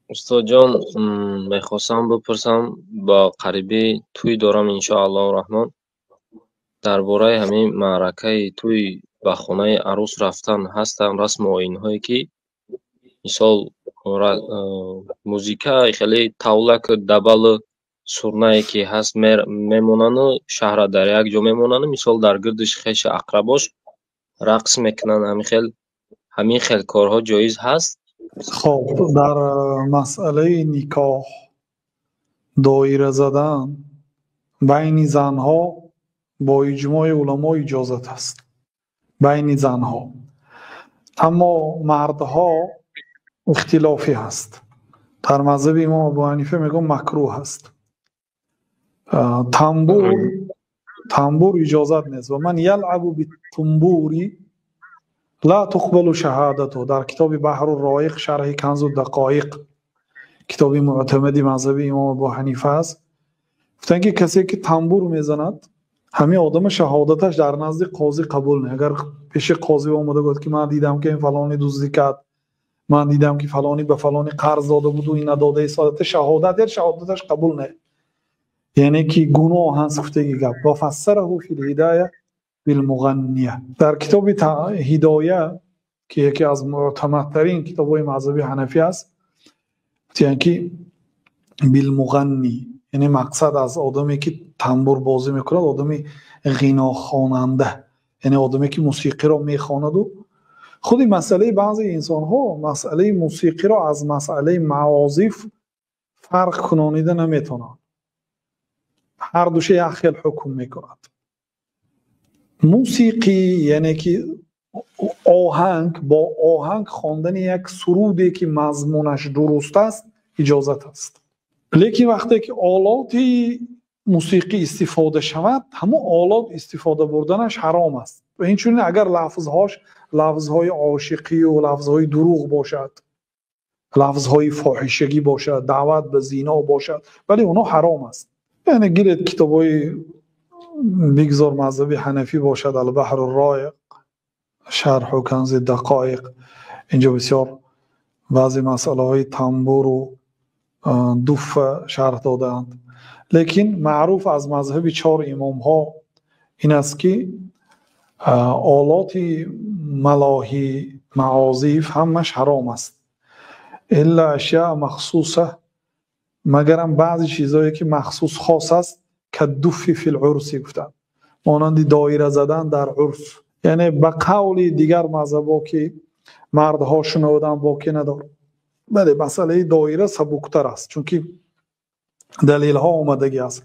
Устодҷон, мехостам бипурсам, ба қарибӣ тӯй дорам, иншоаллоҳу раҳмон. Дар бораи ҳамин маъракаи тӯй ба хонаи арӯс рафтан ҳастанд расму оинҳое, ки мисол музика хеле тавлаку дабалу сурнае ки ҳаст, мемонану шаҳра дар як ҷо мемонану мисол дар гирди хешу ақрабош рақс мекунанд. Ҳамин хел корҳо ҷоиз ҳаст? Хоб, дар масъалаи никоҳ доира задан байни занҳо бо иҷмои уламо иҷозат аст байни занҳо, аммо мардҳо ихтилофӣ ҳаст. Дар мазҳаби имом Абу Ҳанифа мегӯям, макрӯҳ аст. Тамбур иҷозат нест. Ва ман ялъабу биттумбури ла туқбалу шаҳодату. Дар китоби Баҳру Роиқ, шарҳи Канзу Дақоиқ, китоби мӯътамади мазҳаби имом Абу Ҳанифа аст, гуфтанд, ки касе ки тамбур мезанад, ҳамин одама шаҳодаташ дар назди қозӣ қабул не. Агар пеши қозӣ омада гуфт, ки ман дидам, ки ин фалонӣ дуздӣ кард, ман дидам, ки фалонӣ ба фалонӣ қарз дода буду ин надода истодата, шаҳодат дер, шаҳодаташ қабул не, яъне ки гуноҳ ҳаст, гуфтаги гап. Ва фассараҳу фил Ҳидоя билмуғанния. Дар китоби Ҳидоя, ки яке аз мӯътамадтарин китобҳои мазҳаби ҳанафӣ аст, гуфтиянд, ки билмуғанни, яъне мақсад аз одаме ки тамбур бозӣ мекунад, одами ғинохонанда, яъне одаме ки мусиқиро мехонаду. Худи масъалаи баъзе инсонҳо масъалаи мусиқиро аз масъалаи маозиф фарқ кунонида наметавонанд, ҳар душа як хел ҳукм мекунад. Мусиқӣ, яъне ки оҳанг, бо оҳанг хондани як суруде, ки мазмунаш дуруст аст, иҷозат аст. Лекин вақте ки олоти мусиқӣ истифода шавад, ҳамон олот истифода бурданаш ҳаром аст. Ва инчунин агар лафзҳош лафзҳои ошиқию лафзҳои дурӯғ бошад, лафзҳои фоҳишагӣ бошад, даъват ба зино бошад, вале онҳо ҳаром аст. Яъне гиред китобҳои, бигзор мазҳаби ҳанафӣ бошад, Албаҳру Роиқ, шарҳу Канзи Дақоиқ, инҷо бисёр баъзе масъалаҳои тамбуру дуффа шарҳ додаанд. Лекин маъруф аз мазҳаби чор имомҳо ин аст, ки олоти малоҳӣ, маозиф ҳамаш ҳаром аст, илла ашё махсуса, магарам баъзе чизҳое ки махсус, хос аст, каддуффи фил урси, гуфтанд, монанди доира задан дар урс. Яъне ба қавли дигар мазҳабҳо, ки мардҳо шунавадан боке надорад, бале, масъалаи доира сабуктар аст, чунки далелҳо омадагӣ аст.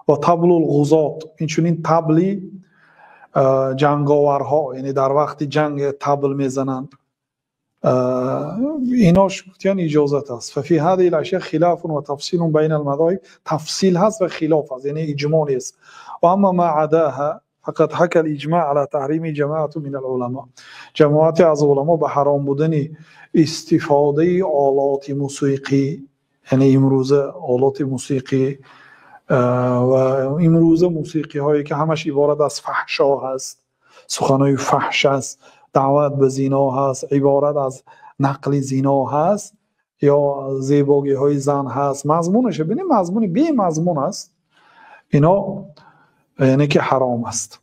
Ва таблул ғузот, инчунин табли ҷанговарҳо, яъне дар вақти ҷанг табл мезананд, инош гуфтиян иҷозат аст. Фафи ҳадиҳи лашя хилафун ва тафсилун байна алмазоҳиб. Тафсил ҳаст ва хилоф аст, яъне иҷмо нест. Ва амма ма адаҳа фақад ҳака лиҷмаъ ала таҳрими ҷамоату мин алуламо. Ҷамоате аз уламо ба ҳаром будани истифодаи олоти мусиқӣ, яъне имрӯза олоти мусиқӣ ва имрӯза мусиқиҳое ки ҳамаш иборат аз фаҳшо ҳаст, суханҳои фаҳш аст, даъват ба зино ҳаст, иборат аз нақли зино ҳаст ё зебогиҳои зан ҳаст, мазмунаша бинем, мазмуни бемазмун аст, ино яъне ки ҳаром аст.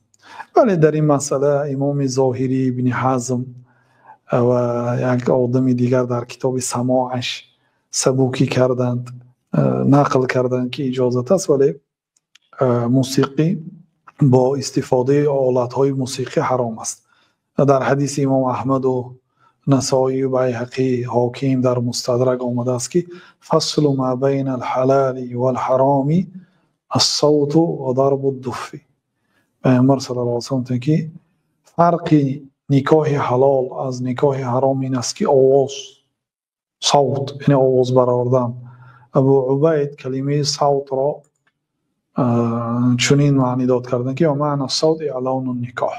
Вале дар ин масъала имоми Зоҳирӣ, Ибни Ҳазм ва як одами дигар дар китоби Самоаш сабукӣ карданд, нақл карданд, ки иҷозат аст, вале мусиқӣ бо истифодаи олатҳои мусиқӣ ҳаром аст. Дар ҳадиси имом Аҳмаду Насоию Байҳақӣ, Ҳоким дар Мустадрак омадааст, ки фаслу ма байна алҳалали валҳароми ассавту ва дарбу дуффи. Пайғамбар саллаллоҳу алайҳи васаллам гуфтанд, ки фарқи никоҳи ҳалол аз никоҳи ҳаром ин аст, ки овоз, савт, яъне овоз баровардан. Абу Убайд калимаи савтро чунин маънӣ дод карданд, ки маъна савт иълону никоҳ,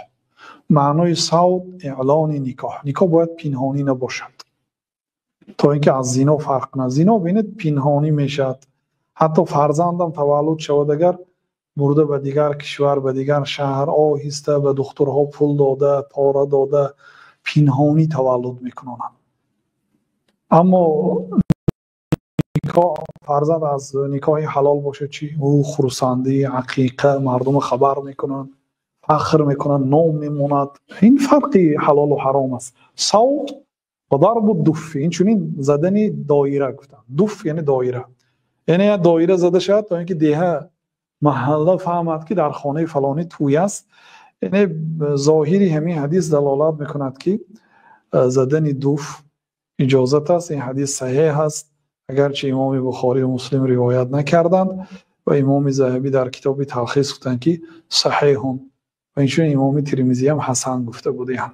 маънои савт иълони никоҳ. Никоҳ бояд пинҳонӣ набошад, то ин ки аз зино фарқ кунад. Зино, бинед, пинҳонӣ мешавад, ҳатто фарзандам таваллуд шавад, агар бурда ба дигар кишвар, ба дигар шаҳр, оҳиста ба духтурҳо пул дода, пора дода, пинҳонӣ таваллуд мекунонанд, аммо Никоҳ, фарзанд аз никоҳи ҳалол бошад чӣ? Ӯ хурсандӣ, ақиқа, мардумро хабар мекунанд, фахр мекунанд, ном мемонад. Ин фарқи ҳалолу ҳаром аст. Савт ва дарбу дуф, инчунин задани доира гуфтанд. Дуф яъне доира, яъне як доира зада шавад, то инки деҳа, маҳалла фаҳмад, ки дар хонаи фалонӣ тӯй аст. Яъне зоҳири ҳамин ҳадис далолат мекунад, ки задани дуф иҷозат аст. Ин ҳадис саҳеҳ аст, агарчи Имоми Бухорӣ ва Муслим ривоят накарданд ва Имоми Заҳабӣ дар китоби Талхис гуфтанд, ки саҳеҳун, ва инчунин Имоми Термизӣ ҳам ҳасан гуфта будаанд.